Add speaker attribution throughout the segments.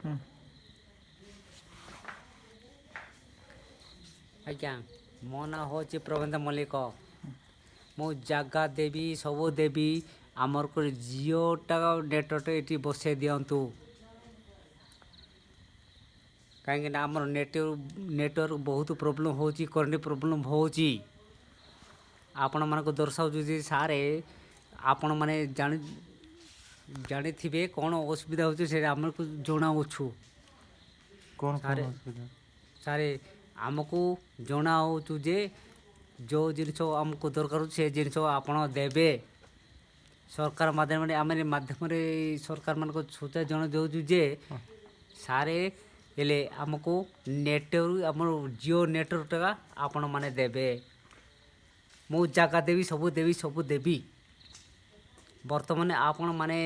Speaker 1: ହୁଁ।
Speaker 2: ଆଜ୍ଞା, ମୋ ନାଁ ହେଉଛି ପ୍ରବନ୍ଧ ମଲ୍ଲିକ। ମୁଁ ଜାଗା ଦେବି, ସବୁ ଦେବି, ଆମର ଜିଓଟା ନେଟୱାର୍କ ଏଠି ବସାଇ ଦିଅନ୍ତୁ, କାହିଁକିନା ଆମର ନେଟୱାର୍କ ବହୁତ ପ୍ରୋବ୍ଲେମ୍ ହେଉଛି, କରେଣ୍ଟ ପ୍ରୋବ୍ଲେମ୍ ହେଉଛି। ଆପଣମାନଙ୍କୁ ଦର୍ଶାଉଛୁ ଯେ ସାରେ, ଆପଣମାନେ ଜାଣିଥିବେ କ'ଣ ଅସୁବିଧା ହେଉଛି, ସେଇଟା ଆମକୁ ଜଣାଉଛୁ।
Speaker 3: କ'ଣ କ'ଣ
Speaker 2: ସାରେ।
Speaker 3: ଅସୁବିଧା?
Speaker 2: ସାରେ, ଆମକୁ ଜଣାଉଛୁ ଯେ ଯେଉଁ ଜିନିଷ ଆମକୁ ଦରକାର ହେଉଛି, ସେ ଜିନିଷ ଆପଣ ଦେବେ। ସରକାର ମାଧ୍ୟମରେ, ଆମେ ମାଧ୍ୟମରେ ସରକାରମାନଙ୍କୁ ସୂଚନା ଜଣାଇ ଦେଉଛୁ ଯେ ସାରେ, ହେଲେ ଆମକୁ ନେଟୱାର୍କ, ଆମର ଜିଓ ନେଟୱାର୍କଟା ଆପଣମାନେ ଦେବେ। ମୁଁ ଜାଗା ଦେବି, ସବୁ ଦେବି, ସବୁ ଦେବି। ବର୍ତ୍ତମାନ ଆପଣମାନେ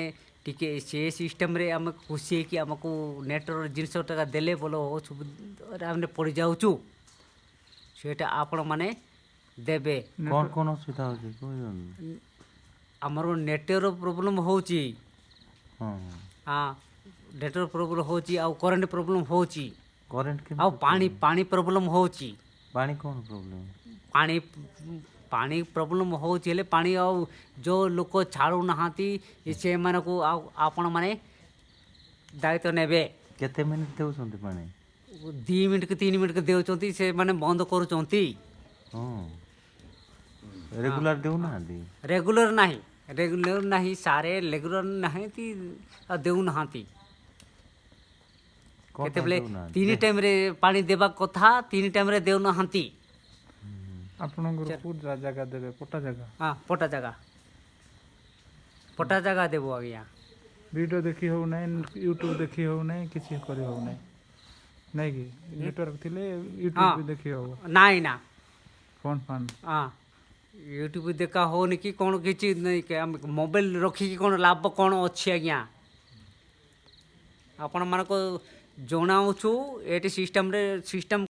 Speaker 2: ଟିକେ ସେ ସିଷ୍ଟମ୍ରେ ଆମେ ଖୁସି ହେଇକି ଆମକୁ ନେଟୱାର୍କ ଜିନିଷଟା ଦେଲେ ଭଲ ଅସୁବିଧାରେ ଆମେ ପଡ଼ିଯାଉଛୁ, ସେଇଟା ଆପଣମାନେ ଦେବେ।
Speaker 3: କ'ଣ କ'ଣ ଅସୁବିଧା ହେଉଛି କହୁଛନ୍ତି?
Speaker 2: ଆମର ନେଟୱାର୍କ ପ୍ରୋବ୍ଲେମ୍ ହେଉଛି।
Speaker 3: ହଁ।
Speaker 2: ହଁ, ନେଟୱାର୍କ ପ୍ରୋବ୍ଲେମ୍ ହେଉଛି, ଆଉ କରେଣ୍ଟ ପ୍ରୋବ୍ଲେମ୍ ହେଉଛି।
Speaker 3: କରେଣ୍ଟ
Speaker 2: ଆଉ ପାଣି ପ୍ରୋବ୍ଲେମ୍ ହେଉଛି।
Speaker 3: ପାଣି କ'ଣ ପ୍ରୋବ୍ଲେମ୍?
Speaker 2: ପାଣି ପ୍ରୋବ୍ଲେମ୍ ହେଉଛି, ହେଲେ ପାଣି ଆଉ ଯେଉଁ ଲୋକ ଛାଡ଼ୁନାହାନ୍ତି, ସେମାନଙ୍କୁ ଆଉ ଆପଣମାନେ ଦାୟିତ୍ୱ ନେବେ।
Speaker 3: କେତେ ମିନିଟ୍ ଦେଉଛନ୍ତି ପାଣି?
Speaker 2: 2 ମିନିଟ୍ କି 3 ମିନିଟ୍ ଦେଉଛନ୍ତି, ସେମାନେ ବନ୍ଦ କରୁଛନ୍ତି।
Speaker 3: ହଁ, ରେଗୁଲାର ଦେଉନାହାନ୍ତି?
Speaker 2: ରେଗୁଲାର ନାହିଁ, ରେଗୁଲାର ନାହିଁ ସାରେ, ରେଗୁଲାର ନାହିଁ, ଆଉ ଦେଉନାହାନ୍ତି।
Speaker 3: କ'ଣ ପାଇଁ
Speaker 2: କେତେବେଳେ
Speaker 3: ଦେଉନାହାନ୍ତି?
Speaker 2: 3 ଟାଇମ୍ରେ ପାଣି ଦେବା କଥା, 3 ଟାଇମ୍ରେ ଦେଉନାହାନ୍ତି।
Speaker 1: ଆପଣଙ୍କର କୋଉ ଜାଗା ଦେବେ? ପଟା ଜାଗା?
Speaker 2: ହଁ, ପଟା ଜାଗା, ପଟା ଜାଗା ଦେବୁ ଆଜ୍ଞା।
Speaker 1: ଭିଡ଼ିଓ ଦେଖି ହେଉନାହିଁ, ୟୁଟ୍ୟୁବ ଦେଖି ହେଉନାହିଁ, କିଛି କରି ହେଉନାହିଁ, ନାଇଁ କି? ନେଟୱାର୍କ ଥିଲେ ୟୁଟ୍ୟୁବ ବି ଦେଖି ହେବ।
Speaker 2: ନାଇଁ ନା।
Speaker 1: ଫୋନ୍ ଫାନ୍?
Speaker 2: ହଁ, ୟୁଟ୍ୟୁବ ଦେଖା ହେଉନି କି କ'ଣ କିଛି ନାଇଁ। ଆମେ ମୋବାଇଲ ରଖିକି କ'ଣ ଲାଭ କ'ଣ ଅଛି ଆଜ୍ଞା? ଆପଣମାନଙ୍କୁ ଜଣାଉଛୁ, ଏଠି ସିଷ୍ଟମ୍ରେ ସିଷ୍ଟମ୍